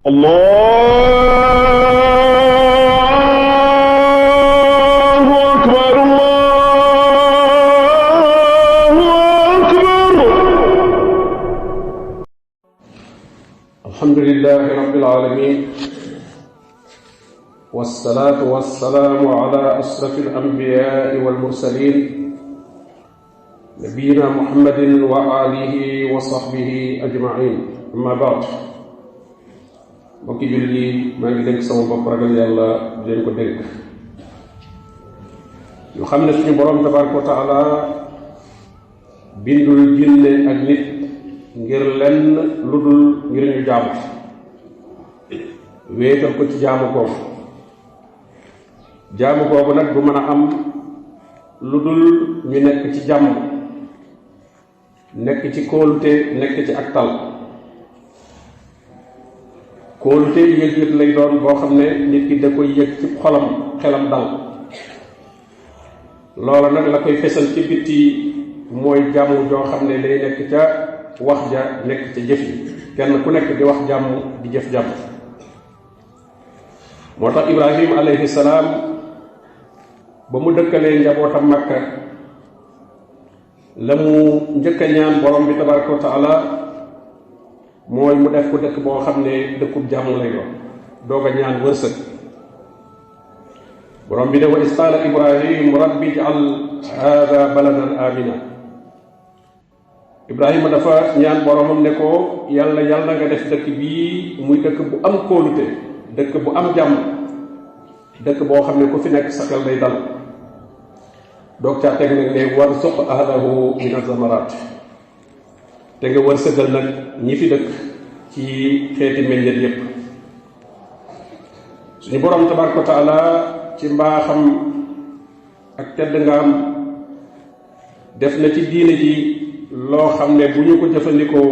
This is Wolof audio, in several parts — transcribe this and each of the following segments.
الله أكبر الله أكبر. الحمد لله رب العالمين، والصلاة والسلام على أشرف الأنبياء والمرسلين نبينا محمد وآله وصحبه أجمعين. أما بعد، mbokki jullit yi maa ngi dénk sama bopp ragal yàlla di leen ko dénk. ñu xam ne suñu borom tabaraka wa taala bindul jinne ak nit ngir lenn lu dul ngir ñu jaamu wéetal ko ci jaamu googu nag du mën a am lu dul ñu nekk ci jàmm, nekk ci kóolute, nekk ci ak tal. kóolute yëg-yëg lay doon boo xam ne nit ki da koy yëg ci xolam, xelam dal. loola nag la koy fesal ci bitti mooy jàmm joo xam ne day nekk ca wax ja, nekk ca jëf yi, kenn ku nekk di wax jàmm, di jëf jàmm. moo tax Ibrahim alayhi salaam ba mu dëkkalee njabootam Makka la mu njëkk a ñaan borom bi tabaraka wa taala mooy mu def ko dëkk boo xam ne dëkkub jàmm lay doon, doog a ñaan wërsëg. borom bi ne wa is qaala Ibrahim rabbi ij'al haada baladan amina. Ibrahima dafa ñaan boromam ne ko yàlla nga def dëkk bii muy dëkk bu am kóolute, dëkk bu am jàmm, dëkk boo xam ne ku fi nekk sa xel day dal. doog caa teg nag ne warzuq ahlahu min az-zamaraat, te nga wërsëgal nag ñi fi dëkk ci xeeti meññeet yépp. suñu borom tabaraka wa taala ci mbaaxam ak tedd ngaam def na ci diine ji loo xam ne bu ñu ko jëfandikoo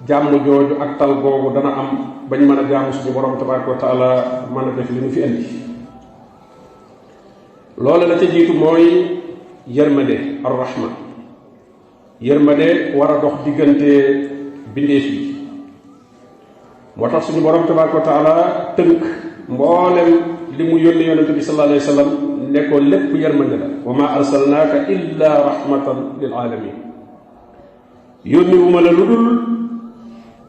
jàmm jooju ak tal googu dana am bañ mën a jaamu suñu borom tabaraka wa taala mën a def li mu fi indi. loolu la ca jiitu mooy yërmande ar-rahma. yërmande war a dox diggante bindeef yi. moo tax suñu borom tabaraka wa taala tënk mboolem li mu yónni yonente bi sallallahu alayhi wa sallam ne ko lépp yërmande la. wa ma arsalnaaka illa rahmatan lil alamin. yónni wu ma la lu dul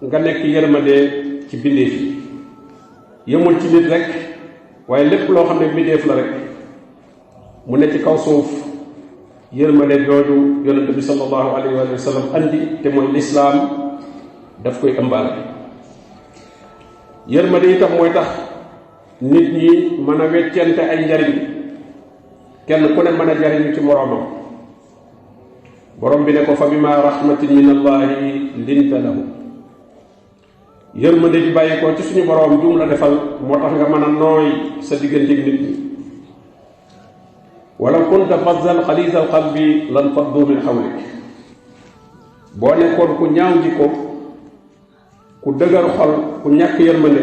nga nekk yërmande ci bindeef yi. yemul ci nit rek, waaye lépp loo xam ne bindeef la rek mu ne ci kaw suuf, yërmande jooju yonente bi sallallahu alayhi wa sallam andi te mooy lislaam daf koy ëmbaale. yërmande itam mooy tax nit ñi mën a weccente ay njariñ, kenn ku ne mën a jariñu ci moroomam. borom bi ne ko fa bima rahmatin min allahi linta lahu. yërmande ji bàyyi ko ci suñu boroom jum la defal moo tax nga mën a nooy sa diggante nit ñi. walaw kunta fazzan xaliizal qalbi lan faddu min xawlik. boo nekkoon ku ñaaw jikko, ku dëgër xol, ku ñàkk yërmande,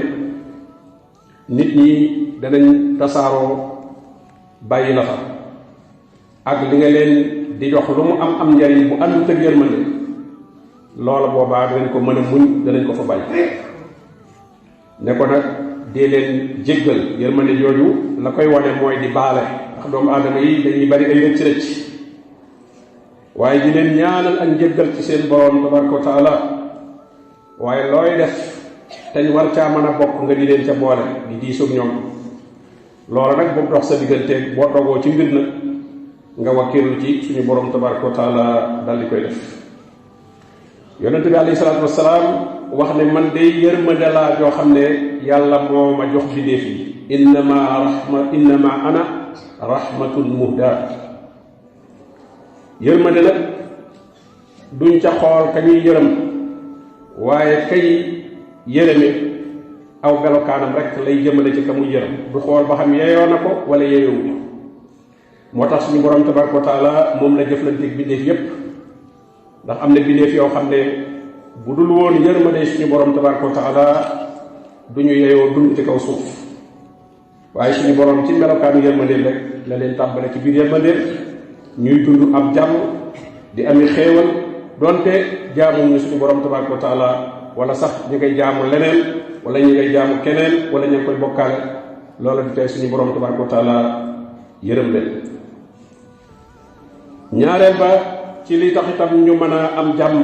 nit ñi danañ tasaaroo bàyyi la fa. ak li nga leen di jox lu mu am njariñ bu àndut ak yërmande, loola boobaa danañ ko mën a muñ, danañ ko fa bàyyi. ne ko nag dee leen jéggal. yërmande jooju la koy wane mooy di baale, ndax doomu aadama yi dañuy bari ay rëcc rëcc, waaye di leen ñaanal ak njéggal ci seen borom tabaraka wa taala. waaye looy def teñ war caa mën a bokk nga di leen ca boole, di diisoog ñoom. loolu nag boobu dox sa diggante, boo dogoo ci mbir nag nga wakkiirlu ci suñu borom tabaraka wa taala dal di koy def. yonente bi alayhi salaatu wassalaam wax ne man de yërmande laa joo xam ne yàlla moo ma jox bindéef yi. innama ana rahmatun muhda. yërmande nag duñ ca xool ka ñuy yërëm, waaye kay yërëme aw melokaanam rek lay jëmale ci ka muy yërëm, du xool ba xam yeyoo na ko wala yeyoowu. moo tax suñu borom tabaraka wa taala moom la jëflanteeg bindeef yépp, ndax am na bindeef yoo xam ne bu dul woon yërmande suñu borom tabaraka wa taala du ñu yeyoo dund ci kaw suuf. waaye suñu borom ci melokaanu yërmandeem rek la leen tàmbale ci biir yërmandeem ñuy dund ab jàmm, di ami xéewal, donte jaamu ñu suñu borom tabaraka wa taala wala sax ñu ngay jaamu leneen wala ñi ngay jaamu keneen wala ña ngi koy bokkaale loola du tey suñu borom tabaraka wa taala yërëm leen. ñaareel ba ci li tax itam ñu mën a am jàmm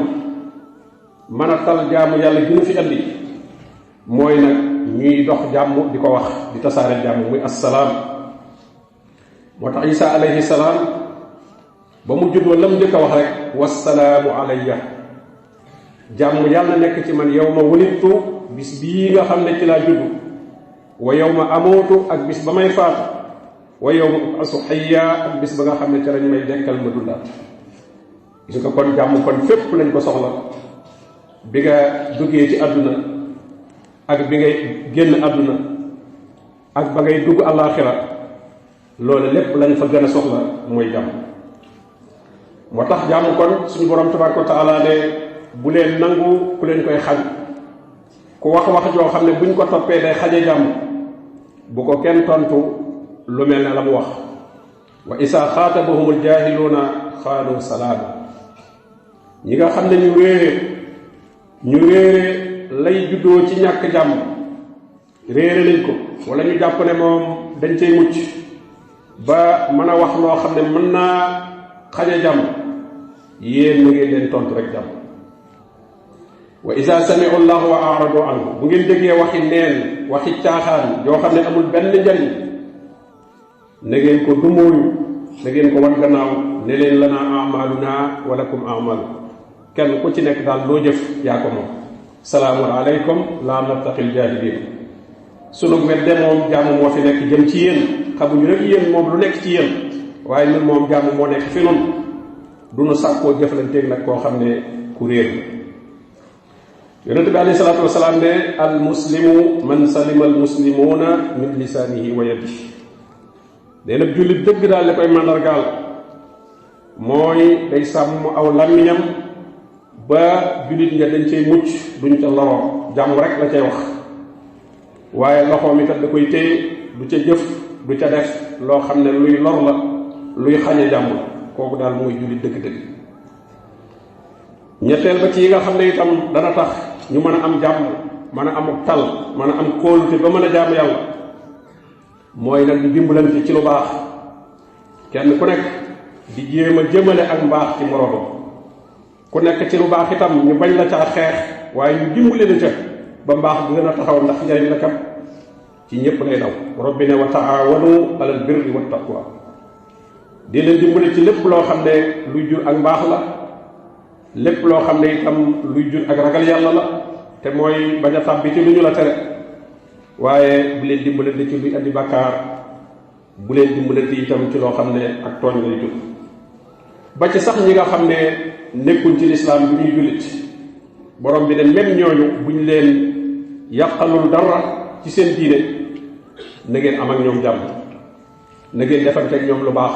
mën a tal jaamu yàlla gi ñu fi andi mooy nag ñuy dox jàmm di ko wax di tasaare jàmm muy assalaam. moo tax Isa alayhi salaam ba mu juddoo lam njëkk a wax rek wassalaamu alayya, jàmm yàlla nekk ci man yow ma wulittu bis bii nga xam ne ci laa juddu, wa yow ma amootu ak bis ba may faatu, wa yow ma ubasu xayya ak bis ba nga xam ne ci lañ may dekkal ma dundaat. gis nga kon jàmm kon fépp lañ ko soxla, bi nga duggee ci àdduna ak bi ngay génn àdduna ak ba ngay dugg àllaaxira loolu lépp lañ fa gën a soxla mooy jàmm. moo tax jàmm kon suñu borom tabaraka wa taala ne bu leen nangu ku leen koy xañ. ku wax wax joo xam ne buñ ko toppee day xaje jàmm bu ko kenn tontu lu mel ne la mu wax. wa isa xaatabahumul jaahiluuna xaalu salaama. ñi nga xam ne ñu réere lay juddoo ci ñàkk jàmm réere nañ ko wala ñu jàpp ne moom dañ cay mucc ba mën a wax loo xam ne mën naa xaje jàmm, yéen na ngeen leen tontu rek jàmm. wa isa sami'u llahu wa a'radu anhu, bu ngeen déggee waxi neen waxi caaxaan yoo xam ne amul benn njariñ na ngeen ko dumóoyu, na ngeen ko wan gannaaw ne leen lanaa a'maluna wa lakum a'malukum, kenn ku ci nekk daal loo jëf yaa ko moom. salaamun aleykum laa nabtaxil jaahiliin, sunu wedde moom jàmm moo fi nekk jëm ci yéen, xamuñu nag yéen moom lu nekk ci yéen, waaye ñun moom jàmm moo nekk fi nun du nu sàkkoo jëflanteeg nag koo xam ne ku réer. yonente bi alayhi salaatu wasalaam ne al muslimu man salima al muslimuuna min lisaanihi wa yadihi. nee na jullit dëgg daal li koy màndargaal mooy day sàmm aw làmmiñam ba jullit nga dañ cay mucc duñ ca loroo, jàmm rek la cay wax, waaye loxoom itam da koy téye du ca jëf du ca def loo xam ne luy lor la luy xañe jàmm la. kooku daal mooy jullit dëgg-dëgg. ñetteel ba ci yi nga xam ne itam dana tax ñu mën a am jàmm, mën a am tal, mën a am kóolute ba mën a jaamu yàlla mooy nag di dimbalante ci lu baax, kenn ku nekk di jéem a jëmale ak mbaax ci moroomam. ku nekk ci lu baax itam ñu bañ la caa xeex, waaye ñu dimbale la ca ba mbaax bi gën a taxaw, ndax njariñ la kat ci ñëpp lay daw. rabbi ne wa taawanu alal birri wat taqwa, di leen dimbale ci lépp loo xam ne luy jur ak mbaax la, lépp loo xam ne itam luy jur ak ragal yàlla la, te mooy bañ a tàbbi ci lu ñu la tere. waaye bu leen dimbalante ci luy andi bàkkaar, bu leen dimbalante itam ci loo xam ne ak tooñ lay jur. ba ci sax ñi nga xam ne nekkuñ ci lislaam bu ñuy jullit, borom bi ne même ñooñu buñ leen yàqalul dara ci seen diine na ngeen am ak ñoom jàmm, na ngeen defanteeg ñoom lu baax.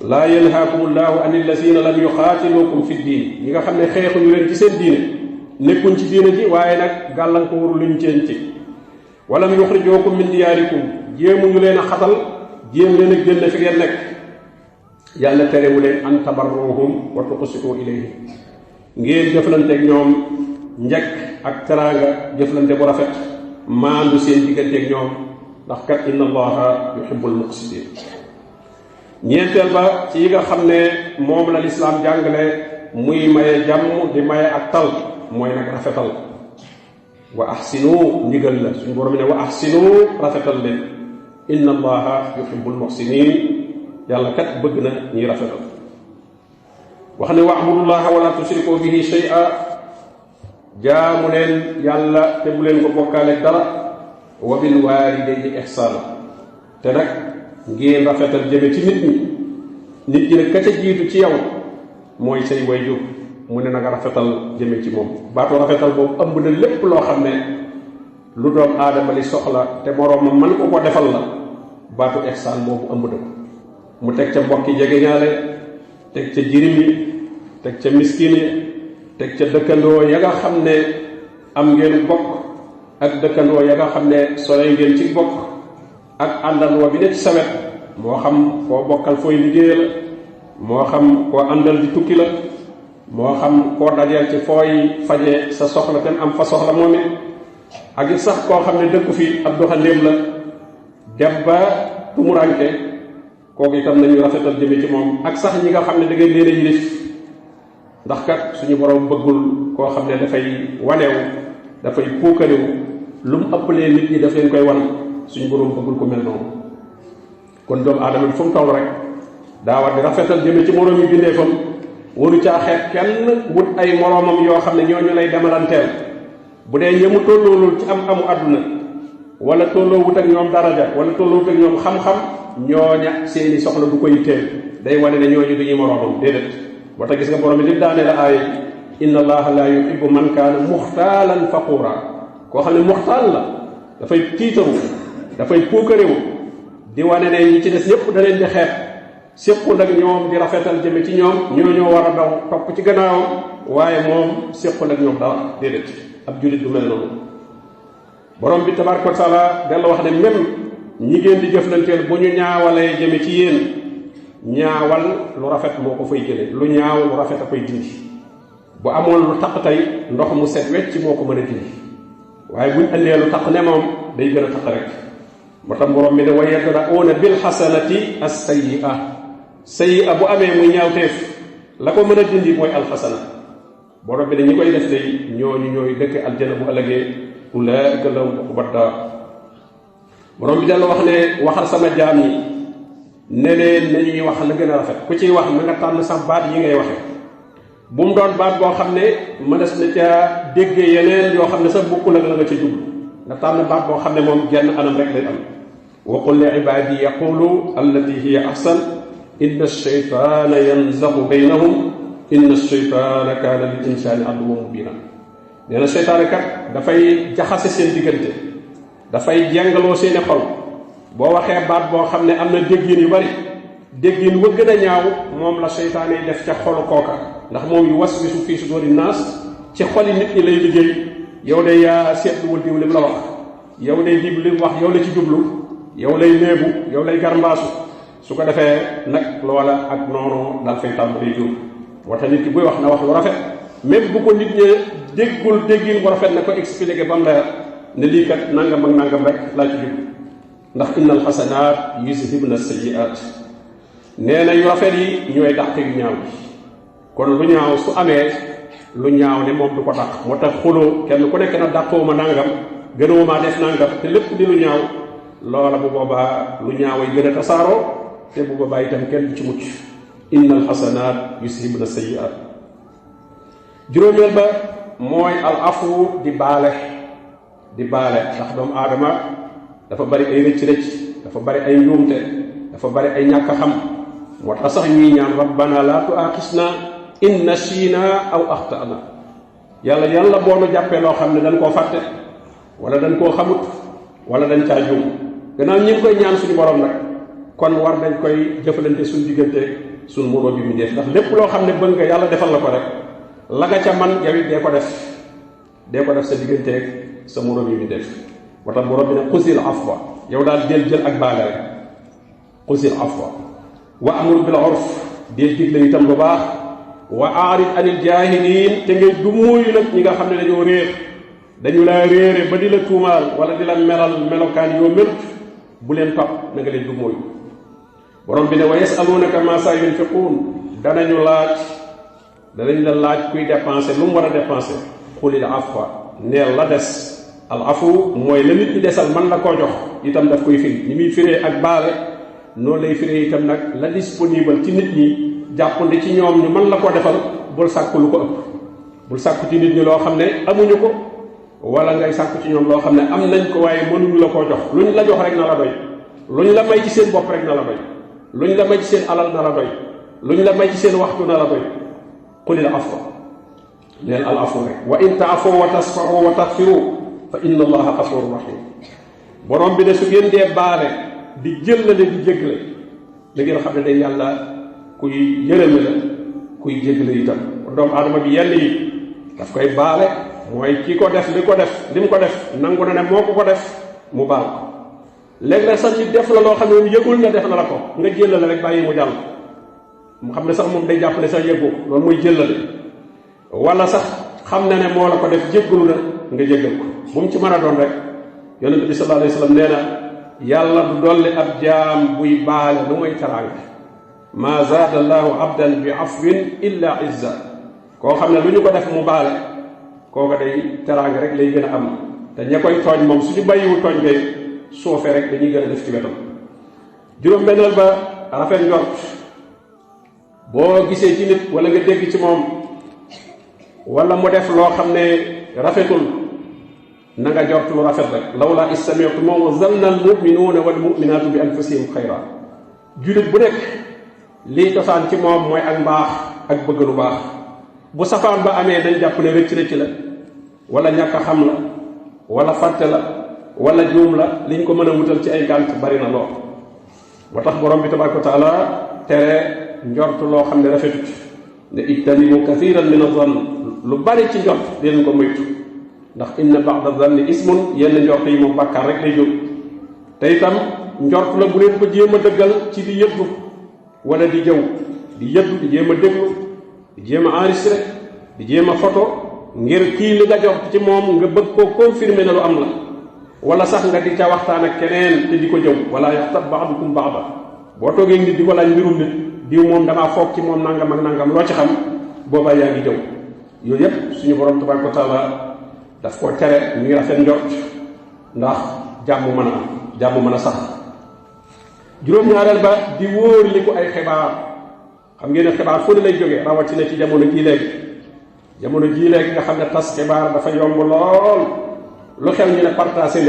laa yanhaakum llahu an allazina lam yuqaatilukum fi diin, ñi nga xam ne xeexuñu leen ci seen diine, nekkuñ ci diine ji waaye nag gàllankooru luñ ceen ci. walam yuxrijookum min diyaarikum, jéemuñu leen a xatal, jéem leen a génn fi ngeen nekk. yàlla terewu leen an tabarruhum wa tuqsitu ilayhim, ngeen jëflanteeg ñoom njëkk ak teraanga, jëflante bu rafet, maandu seen digganteeg ñoom, ndax kat inna allaha yuhibbul muqsitin. ñeenteel ba ci yi nga xam ne moom la lislaam jàngale muy maye jàmm di maye ak tal mooy nag rafetal. wa ahsinu ndigal la suñu borom ne wa ahsinu rafetal leen, inna allaha yuhibbul muhsinin, yàlla kat bëgg na ñuy rafetal. wax ne wa'budullaha wala tushriku bihi shay'a, jaamu leen yàlla te bu leen ko bokkaale dara. wa bil waalidayni ihsaana, te nag ngeen rafetal jëme ci nit ñi nag ka ca jiitu ci yow mooy say waajur, mu ne nag rafetal jëme ci moom. baatu rafetal boobu ëmb na lépp loo xam ne lu doom aadama li soxla te moroomam man ko defal la, baatu ihsaan boobu ëmb na ko. mu teg ca mbokki jegeñaale, teg ca jirim yi, teg ca miskin yi, teg ca dëkkandoo ya nga xam ne am ngeen bokk ak dëkkandoo ya nga xam ne sore ngeen ci bokk, ak àndandoo bi ne ci sawet, moo xam koo bokkal fooy liggéey la, moo xam koo àndal di tukki la, moo xam koo dajeel ci fooy faje sa soxla te am fa soxla moom it, ak it sax koo xam ne dëkku fi ab doxandéem la dem ba tumuranke kooku itam nañu rafetal jëme ci moom ak sax ñi nga xam ne da ngeen leen a yilif ndax kat suñu borom bëggul koo xam ne dafay waneewu dafay puukarewu lu mu ëppalee nit ñi daf leen koy wan suñu borom bëggul ko mel noonu kon doomu aadama bi fu mu toll rek daa war di rafetal jëme ci moroom yi bindeefam waru caa xeet kenn wut ay moroomam yoo xam ne ñooñu lay demalanteel bu dee ñëmu tolloolul ci am amu àdduna wala tolloo wut ak ñoom daraja wala tolloo wut ak ñoom xam-xam ñooña seeni soxla du ko yitteel day wane ne ñooñu du ñuy moroomam déedéet moo tax gis nga borom bi li daanee la aaya inna allaha la yuhibbu man kaana muxtaalan faquura koo xam ne muxtaal la dafay tiitaru dafay puukarewu di wane ne ñi ci des ñëpp da leen di xeet séqul ak ñoom di rafetal jëme ci ñoom ñoo war a daw topp ci gannaawam waaye moom séqul ak ñoom dara déedéet ab jullit du mel noonu borom bi tabaraka wa taala della wax ne même ñi ngeen di jëflanteel bu ñu ñaawalee jëme ci yéen ñaawal lu rafet moo ko fay jële lu ñaaw lu rafet a koy dindi bu amoon lu taq tey ndox mu set wecc moo ko mën a dindi waaye buñ andee lu taq ne moom day gën a taq rek moo tax borom bi ne wa yadra'uuna bil xasanati as-sayyi'a bu amee muy ñaawteef la ko mën a dindi mooy alxasana borom bi ne ñi koy def tey ñooñu ñooy dëkk aljana bu ëllëgee ulaa'ika lahum uqbad daar borom bi dalla wax ne waxal sama jaam yi ne leen nañuy wax la gën a rafet ku ciy wax na nga tànn sax baat yi ngay waxe bu mu doon baat boo xam ne mënees na ca déggee yeneen yoo xam ne sax bokkul ak la nga ca jublu nga tànn baat boo xam ne moom genn anam rek lay am wa qul li ibaadi yaqulu allati hiya ahsan inna ash-shaytaana yanzagu baynahum inna ash-shaytaana kaana lil insaani aduwwan mubiina nee na seytaane kat dafay jaxase seen diggante dafay jengaloo seeni xol boo waxee baat boo xam ne am na déggin yu bari déggin wa gën a ñaaw moom la seytaane yi def ca xolu kooka ndax moom yu waswisu fii suduuri naas ci xoli nit ñi lay liggéey yow de yaa seetluwul diw lim la wax yow de diw lim wax yow la ci jublu yow lay léebu yow lay garmbaasu su ko defee nag loola ak noonu dal fay tàmbali jur moo tax nit ki buy wax na wax lu rafet même bu ko nit ñi déggul déggin bu rafet na ko expliqué ba mu leer ne lii kat nangam ak nangam rek laa ci jublu ndax innal xasanaat yuzhibna sayyi'aat nee na yu rafet yi ñooy dàq yu ñaaw bi kon lu ñaaw su amee lu ñaaw ne moom du ko dàq moo tax xuloo kenn ku nekk na dàqoo ma nangam gënoo maa def nangam te lépp di lu ñaaw loola bu boobaa lu ñaaw yi gën a tasaaroo te bu boobaa itam kenn du ci mucc innal xasanaat yuzhibna sayyi'aat juróomeel ba mooy al afu di baale ndax doomu aadama dafa bari ay rëcc-rëcc dafa bari ay njuumte dafa bari ay ñàkk a xam moo tax sax ñuy ñaan rabbana la tu'akhizna in nasiina aw axtana yàlla boo nu jàppee loo xam ne dañ koo fàtte wala dañ koo xamut wala dañ caa juum gannaaw ñi ngi koy ñaan suñu borom nag kon war dañ koy jëfalante suñu diggante suñu moroom bi mu def ndax lépp loo xam ne bëgg nga yàlla defal la ko rek la nga ca man yow it dee ko def sa digganteeg sa moroom yi mu def moo tax borom bi ne xusil afwa yow daal jël ak baale rek xusil afwa wa amur bil urf deel digle itam lu baax wa aarid anil jaahiliin te ngay du mooyu nag ñi nga xam ne dañoo réer dañu laa réere ba di la tuumaal wala di la melal melokaan yoo melut bu leen topp na nga leen du mooyu borom bi ne wa yasalunaka ma saa yunfiquun danañ la laaj kuy dépenser lu mu war a dépenser xulil afwa neel la des al afu mooy la nit ñi desal man la koo jox itam daf koy firi ni muy firee ak baale noonu lay firee itam nag la disponible ci nit ñi jàppandi ci ñoom ñu mën la ko defal bul sàkku lu ko ëpp bul sàkku ci nit ñi loo xam ne amuñu ko wala ngay sàkku ci ñoom loo xam ne am nañ ko waaye mënuñu la koo jox luñ la jox rek na la doy luñ la may ci seen bopp rek na la doy luñ la may ci seen alal na la doy luñ la may ci seen waxtu na la doy qulil afwa neel al afu rek wa in taafu wa tasfahu wa taghfiru fa inna allaha ghafurur rahim borom bi ne su ngeen dee baale di jëllale di jégle da ngeen xam ne day yàlla kuy yërëme la kuy jégle itam doomu aadama bi yenn yi daf koy baale mooy ki ko def li mu ko def nangu na ne moo ko def mu baal ko léeg-léeg sax ñu def la loo xam ne yëgul na def na la ko nga jëllale rek bàyyi mu jàll mu xam ne sax moom day jàpp ne sax yëgoo loolu mooy jëllale wala sax xam na ne moo la ko def jéggalu na nga jéggal ko bu mu ci mën a doon rek yonente bi sallallahu alayhi wa sallam nee na yàlla du dolli ab jaam buy baale lu muy teraanga ma zaada allahu abdan bi afwin illa izza koo xam ne lu ñu ko def mu baale kooka day teraanga rek lay gën a am te ña koy tooñ moom suñu bàyyiwu tooñ ngay suufe rek dañuy gën a def ci wetam juróom-benneel ba rafet njort boo gisee ci nit wala nga dégg ci moom wala mu def loo xam ne rafetul na nga jort lu rafet rek lawla istami'tu moom zanna al muminuuna wal muminaatu bi anfusihim xayra julit bu nekk lii cosaan ci moom mooy ak mbaax ak bëgg lu baax bu safaan ba amee dañ jàpp ne rëcc la wala ñàkk a xam la wala fàtte la wala juum la liñ ko mën a wutal ci ay gànt bari na lool moo tax borom bi tabaraka wa taala tere njort loo xam ne rafetut ne ijtanibu kathiran min azann lu bari ci njort di leen ko moytu ndax inna ba'da zanni ismun yenn njort yi moom bàkkaar rek lay jóg te itam njort la bu leen ko jéem a dëggal ci di yëddu wala di jëw di yëddu di jéem a déglu di jéem a enregistré di jéem a photo ngir kii li nga jort ci moom nga bëgg koo confirmer ne lu am la wala sax nga di ca waxtaan ak keneen te di ko jëw wala yaxtab ba'dukum ba'da boo toogee nit di ko laaj mbirum nit diw moom damaa foog ci moom nangam ak nangam loo ci xam boobaa yaa ngi jëw yooyu yépp suñu borom tabaraka wa taala daf koo tere ñuy rafet njort ndax jàmm mën a am jàmm mën a sax juróom-ñaareel ba di wóor li ko ay xibaar xam ngeen ne xibaar fu ne lay jógee rawatina ci jamono jii léegi nga xam ne tas xibaar dafa yomb lool lu xew ñu ne partagé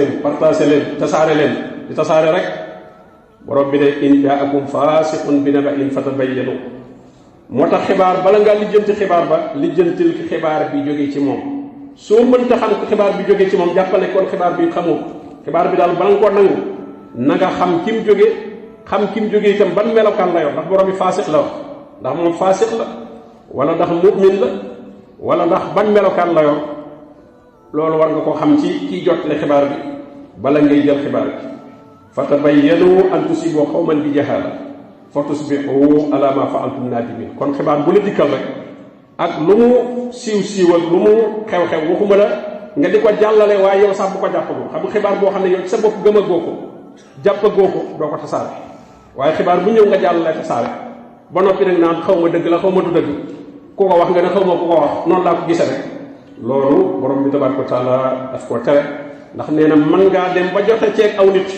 leen tasaare leen di tasaare rek borom bi ne in jaakum faasiqun bi naba'in fatabayyanu moo tax xibaar bala ngaa lijjanti xibaar ba lijjantil ki xibaar bi jógee ci moom soo mënta xam ko xibaar bi jógee ci moom jàppale kon xibaar bi xamoo xibaar bi daal bala nga koo nangu na nga xam ki mu jógee itam ban melokaan la yor ndax borom bi faasiq la wax ndax moom faasiq la wala ndax mu'min la wala ndax ban melokaan la yor loolu war nga ko xam ci kiy jottale xibaar bi bala ngay jël xibaar bi fatabayyanu an tusibu qawman bi jahala fa tusbihu ala ma fa'altum nadimin kon xibaar bu la dikkal rek ak lu mu siiwal lu mu xew-xew waxuma la nga di ko jàllale waaye yow sax bu ko jàppagoo xam nga xibaar boo xam ne yow ci sa bopp gëmagoo ko jàppagoo ko doo ko tasaare waaye xibaar bu ñëw nga jàllale tasaare ba noppi nag naan xaw ma dëgg la xaw ma du dëgg ku ko wax nga ne xaw ma ku ko wax noonu laa ko gisee rek loolu borom bi tabaraka wa taala daf koo tere ndax nee na mën ngaa dem ba jote ceeg aw nit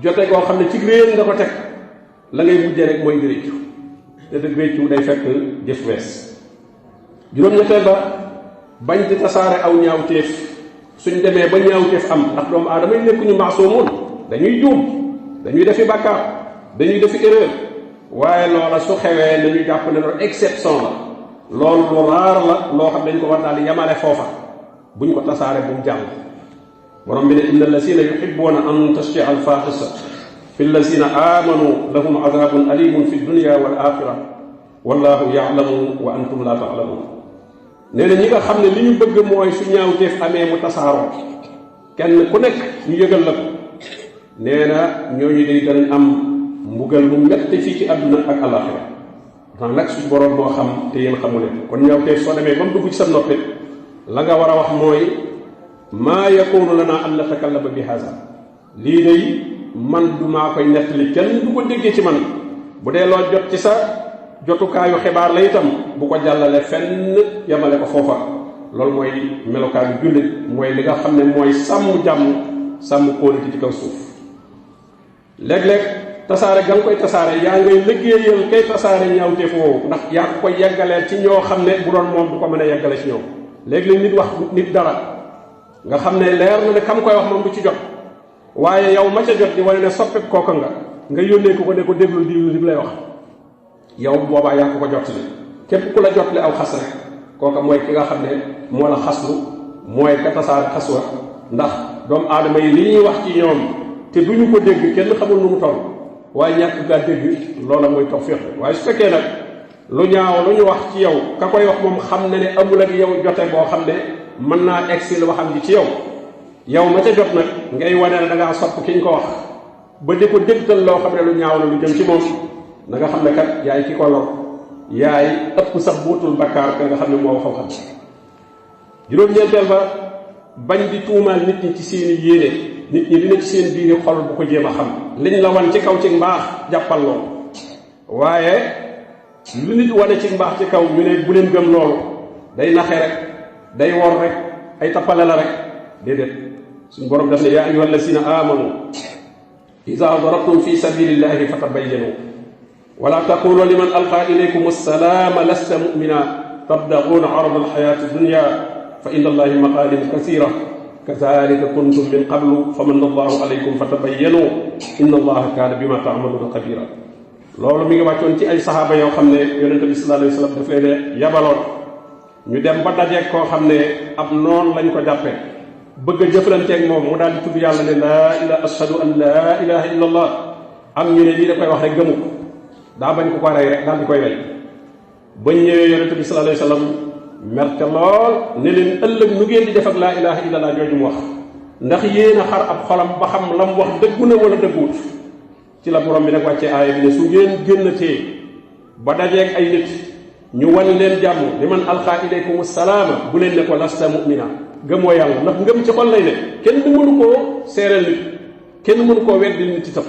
jote koo xam ne ci réer nga ko teg la ngay mujjee rek mooy réccu te dëgg réccu day fekk jëf wees juróom-ñetteel ba bañ di tasaare aw ñaawteef suñ demee ba ñaawteef am ndax doomu aadama yi nekkuñu maasumun dañuy juum dañuy defi bàkkaar dañuy defi erreur waaye loola su xewee nañu jàpp ne loolu exception la loolu lu raar la loo xam dañ ko war daal di yamale foofa buñ ko tasaare bu mu jàll borom bi ne inna allasina yuhibbuna an tashia alfahisha fi allasina amanu lahum adabun alimun fi dunya wal axira wallahu ya'lamu wa antum la ta'lamun nee na ñi nga xam ne li ñu bëgg mooy su ñaawteef amee mu tasaaroo kenn ku nekk ñu yëgal la ko nee na ñooñu day danañ am mbugal mu metti fii ci àdduna ak alaxira ndax nag suñu borom moo xam te yéen xamu leen kon ñaawteef soo demee ba mu dugg ci sa noppi la nga war a wax mooy maa yakunu lana an natakallama bi haza lii day man du maa koy nettali kenn du ko déggee ci man bu dee loo jot ci sa jotukaayu xibaar la itam bu ko jàllale fenn yemale ko foofa loolu mooy melokaanu jullit mooy li nga xam ne mooy sàmm jàmm sàmm kóolute ci kaw suuf léeg-léeg tasaare ga nga koy tasaare yaa ngay liggéeyal kay tasaare ñaawteef woowu ndax yaa ko koy yeggaleel ci ñoo xam ne bu doon moom du ko mën a yeggale ci ñoom léeg-léeg nit wax nit dara nga xam ne leer na ne kam koy wax moom du ci jot waaye yow ma ca jot di wane ne soppet kooka nga yónnee ko ne ko déglu li lay wax yow boobaa yaa ko jotli képp ku la jotli aw xas rek kooka mooy ki nga xam ne moo la xaslu mooy ka tasaare xas wa ndax doomu aadama yi li ñuy wax ci ñoom te duñu ko dégg kenn xamul nu mu toll waaye ñàkk gaa dégg loola mooy tawfiq waaye su fekkee nag lu ñaaw lu ñu wax ci yow ka koy wax moom xam ne ne amul ak yow jote boo xam ne mën naa egsi waxam ji ci yow ma ca jot nag ngay wane ne da ngaa sopp ki ñu ko wax ba di ko dégtal loo xam ne lu ñaaw la lu jëm ci moom na nga xam ne kat yaay ki ko lor yaay ëpp sax buutul bakkaar ka nga xam ne moo waxaw xam juróom-ñeenteel ba bañ di tuumaal nit ñi ci seeni yéene nit ñi dina ci seen biiri xol bu ko jéem a xam liñ la wan ci kaw ci mbaax jàppal loolu waaye lu nit wane ci mbaax ci kaw ñu ne bu leen gëm loolu day naxe rek day wor rek ay tappale la rek déedéet suñu borom daf ne yaa ayyuha alladina amanu ida darabtum fi sabilillahi fatabayyanu wala taqulu liman alqa ilaykum assalaama lasta mu'mina tabdaguuna arada alxayati dunya fa inna allahi maqalim kasira kadalika kuntum min qablu famanna allahu alaykum fatabayyanu inna allaha kaana bima taamaluuna xabira loolu mi ngi wàccoon ci ay saxaaba yoo xam ne yonente bi sallallahu alayhi wa sallam daf leen yabaloon ñu dem ba dajeeg koo xam ne ab noon lañ ko jàppe bëgg a jëflanteeg moom mu daal di tudd yàlla ne laa ilaha ashhadu an laa ilaha illa allah am ñu ne lii da koy wax rek gëmu daa bañ ko ko rey rek daal di koy rey bañ ñëwee yonente bi sallallahu alayhi wa sallam merte lool ne leen ëllëg nu ngeen di def ak laa ilaha illa allah jooju mu wax ndax yéen a xar ab xolam ba xam la mu wax dëggu na wala dëgguwut ci la borom bi nag wàccee aaya bi ne su ngeen génnatee ba dajeeg ay nit ñu wan leen jàmm li man alqaa ilaykum salaama bu leen ne ko lasta mu'mina gëmoo yàlla ndax ngëm ci xol lay ne kenn mënu koo seereel nit kenn mënu koo weddil nit itam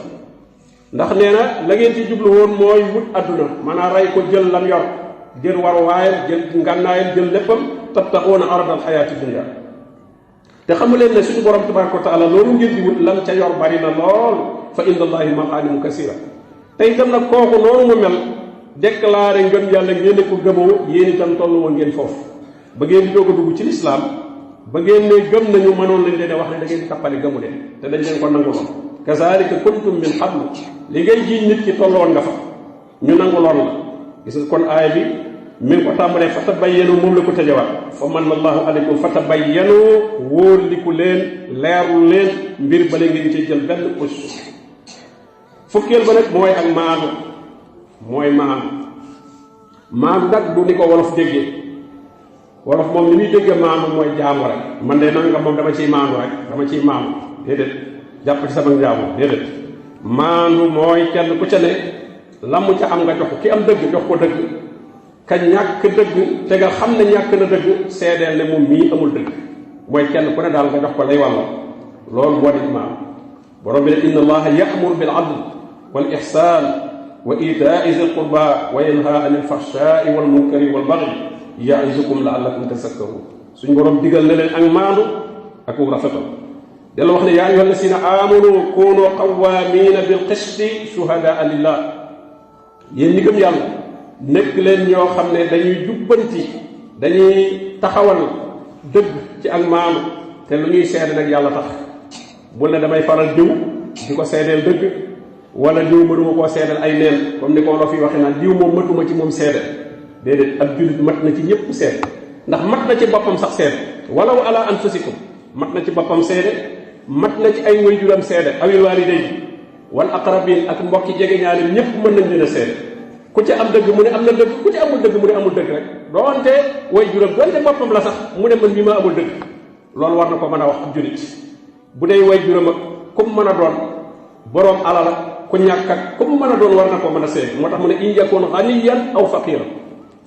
ndax nee na la ngeen ci jublu woon mooy wut adduna maanaam rey ko jël lam yor jël waruwaayam jël ngànnaayam jël léppam tabtaxuuna arada alxayaati dunya te xamu leen ne suñu borom tabaraka wa taala loolu ngeen di wut lam ca yor bari na lool fa inda allahi maxaanimu kasira te itam nag kooku noonu mu mel déclaré ngëm yàlla ngeen ne ko gëmoo yéen itam tollu woon ngeen foofu ba ngeen di doog a dugg ci lislaam ba ngeen ne gëm nañu mënoon lañ leen wax ne da ngeen di kappale gëmu leen te dañ leen ko nanguloon kazalika kuntum min qablu li ngay jiiñ nit ki tolloon nga fa ñu nanguloon la gis nga kon aaya bi mi ngi ko tàmbalee fatabayyanu moom la ko tëjawaat fa manna allahu alaykum fatabayyanu wóorliku leen leerlu leen mbir bale ngeen ci jël benn position fukkeel ba nag mooy ak maandu mooy maandu nag du ni ko wolof déggee wolof moom li muy déggee maandu mooy jaamu rek man de nanga moom dama ciy maandu rek dama ciy maandu déedéet jàpp ci sama jaamu déedéet maandu mooy kenn ku ca ne la mu ca am nga jox ko ki am dëgg jox ko dëgg ka ñàkk dëgg te nga xam ne ñàkk na dëgg seedeel ne moom mii amul dëgg mooy kenn ku ne daal nga jox ko lay wàlla loolu moo di maandu borom bi ne inna allaha ya'muru bil adl wal ihsan wa itaai zil qurba wa yanha anil fahshai wal munkari wal baghi ya'izukum la'allakum tazakkarun suñ borom digal na leen ak maandu ak rafetal della wax ne yaa ayyuha alladhina amanu kunu qawwamina bil qisti shuhadaa lillah yéen ñi gëm yàlla nekk leen ñoo xam ne dañuy jubbanti dañuy taxawal dëgg ci ak maandu te lu ñuy seede nag yàlla tax bul ne damay faral diw di ko seedeel dëgg wala diw mënuma koo seedeel ay neen comme ni ko wolof yi waxe naan diw moom matuma ci moom seede déedéet ab jullit mat na ci ñëpp seede ndax mat na ci boppam sax seede walaw ala anfusikum mat na ci boppam seede mat na ci ay waajuram seede awil waalidayni wal aqrabin ak mbokki jege ñaari ñëpp mën nañ leen a seede ku ci am dëgg mu ne am na dëgg ku ci amul dëgg mu ne amul dëgg rek doonte waajuram doonte boppam la sax mu ne man mi ma amul dëgg loolu war na ko mën a wax ab jullit bu dee waajuram ak ku mu mën a doon boroom alal ak ku ñàkk ak ku mu mën a doon war na ko mën a seede moo tax mu ne in yakun ghaniyan aw faqiran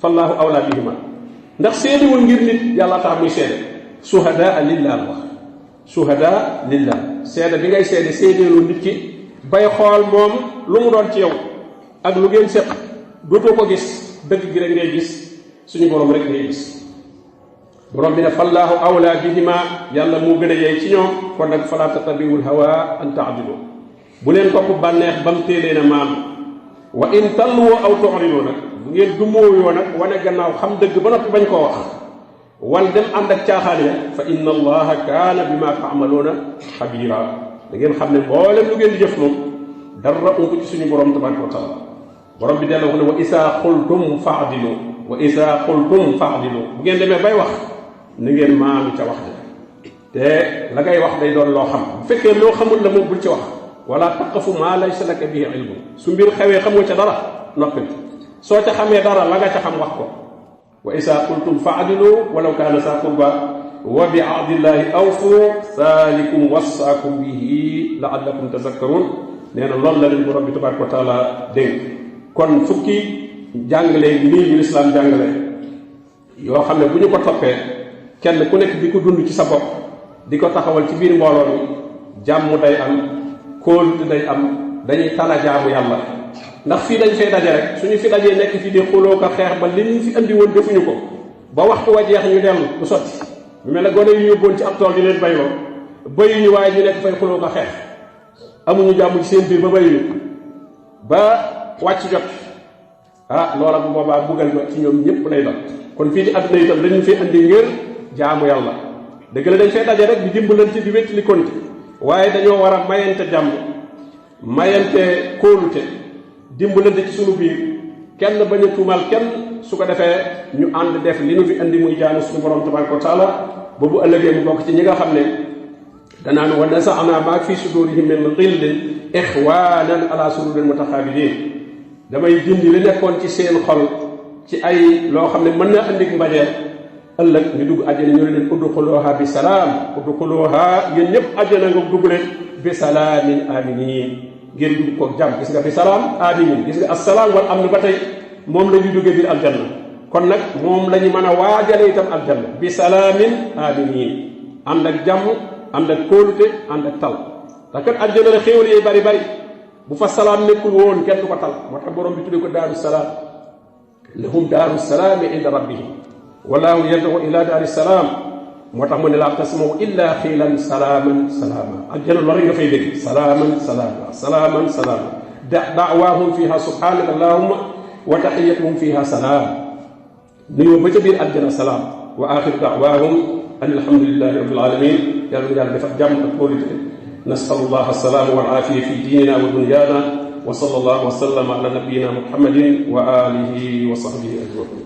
fallahu awla bihima ndax seedewul ngir nit yàlla tax muy seede suhadaa lillah wax suhadaa lillah seede bi ngay seede seedeelu nit ki bay xool moom lu mu doon ci yow ak lu ngeen seq dootoo ko gis dëgg gi rek ngay gis suñu borom rek ngay gis borom bi ne fallahu awla bihima yàlla moo gën a yey ci ñoom kon nag fala tattabiul hawa an taadilu bu leen topp bànneex ba mu téelee na maam wa in talluwoo aw tu'ridu nag bu ngeen dumóoyoo nag wane gannaaw xam dëgg ba noppi bañ koo wax wan dem ànd ak caaxaan ya fa inna allaha kaana bima taamaluuna xabira da ngeen xam ne mboolem lu ngeen di jëf moom dara ump ci suñu borom tabaraka wa taala borom bi delloo ko ne wa isaa qultum fa'dilu wa isaa qultum fa'dilu bu ngeen demee bay wax ni ngeen maanu ca wax ja te la ngay wax day doon loo xam bu fekkee loo xamul la moom bul ci wax wala taqfu ma laysa laka bihi ilmun su mbir xewee xamoo ca dara noppil soo ca xamee dara la nga ca xam wax ko wa isaa qultum fa'dilu walaw kaana saa qurba wa bi ahdillahi awfu zalikum wasaakum bihi la'allakum tazakkarun nee na loolu la leen borom bi tabaraka wa taala dénk kon fukki jàngale nii yu lislaam jàngale yoo xam ne bu ñu ko toppee kenn ku nekk di ko dund ci sa bopp di ko taxawal ci biir mbooloo mi jàmm day am kóolute day am dañuy tala jaamu yàlla ndax fii dañ fay daje rek suñu fi dajee nekk fi di xuloo ko xeex ba li ñu fi andi woon defuñu ko ba waxtu wa jeex ñu dellu du sotti mu mel ne gone yu yóbboon ci ab tool di leen bayloo bayuñu waaye ñu nekk fay xuloo ko xeex amuñu jàmm ci seen biir ba bayuñu ba wàcc jot loola bu boobaa buggal ma ci ñoom ñëpp lay doon kon fii ci àdduna itam dañu fi andi ngir jaamu yàlla dëgg la dañ fay daje rek di dimbalante di wéttali konte waaye dañoo war a mayante jàmm mayante kóolute dimbalante ci sunu biir kenn bañ a tuumal kenn su ko defee ñu ànd def li nu fi andi muy jaamu suñu borom tabaraka wa taala ba bu ëllëgee mu bokk ci ñi nga xam ne danaan wa nasaana maa fi sudurihim min ghillin ixwanan ala sururin mutaxaabilin damay dindi li nekkoon ci seen xol ci ay loo xam ne mën na andi mbajeel ëllëg ñu dugg àjjana ñu leen udxuluha bi salaam udxuluha yéen ñëpp àjjana nga dugg leen bi salaamin aminin ngeen dugg ko jàmm gis nga bi salaam aminin gis nga assalaam wal am na ba tey moom la ñuy duggee biir aljanna kon nag moom la ñu mën a waajale itam aljanna bi salaamin aminin ànd ak jàmm ànd ak kóolute ànd ak tal ndax kat aljanna la xéewal yi bari bari bu fa salaam nekkul woon kenn du ko tal moo tax borom bi tuddee ko daaru salaam lahum daaru salaami inda rabbihim wallahu yad'u ila daari salaam moo tax mu ne laa tasma'u illa xiilan salaaman salaama aljanna loolu rek nga fay dégg salaaman salaama salaaman salaama da'waahum fiha subhanaka allahumma wa tahiyyatuhum fiha salaam nuyoo ba ca biir aljanna salaam wa axiru da'waahum an alhamdulillahi rabbil alamin yàlla na yàlla defal jàmm ak kóolute nasalullah alsalama wal aafiya fi diinina wa dunyaana wa sallallahu wa sallama ala nabiyyina muhammadin wa alihi wa sahbihi ajmain